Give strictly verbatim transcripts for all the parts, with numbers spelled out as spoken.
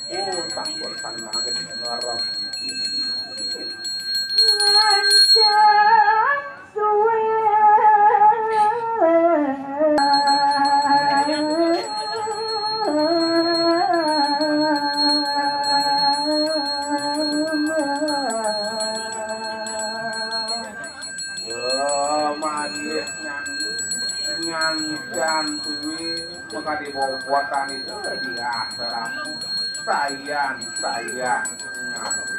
Oh, sampun sanget ngarep. Ngancam suwe. Yo, malih nyan, nyancan suwi, makadi bobotan itu di akhirat. Sayan, sayan, ngaku.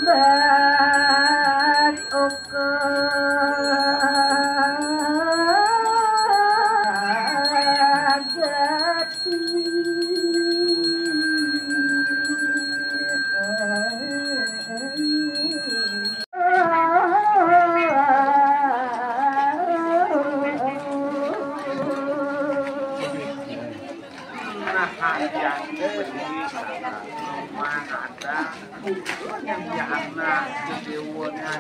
Embat ukur gati. Nah, yang beli mana ada yang dianak di dewana.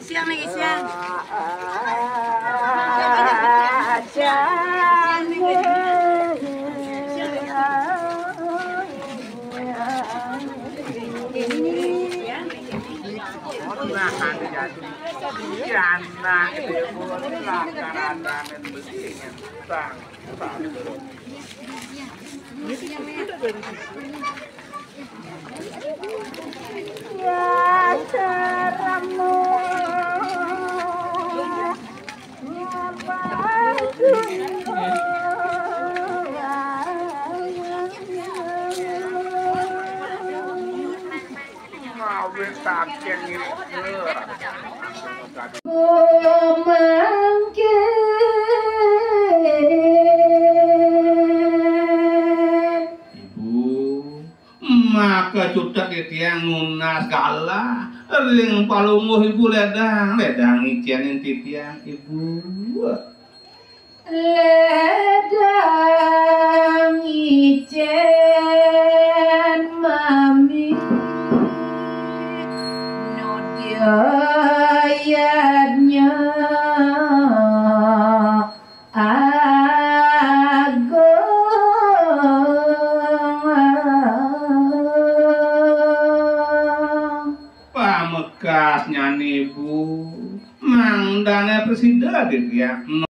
Siang nih, siang. Nah, jadi, iya, anak itu, lah, karena beli, tang, tang. Ya, seremu. Ngawin saking ngiring. Ibu, maka cutet titiang nunas galah ring palungguh ibu ledang, ledang ngicénin titiang ibu. Ledang ngicén mami no diayatnya agung. Pamekasnyané ibu, mangdané prasida titiang.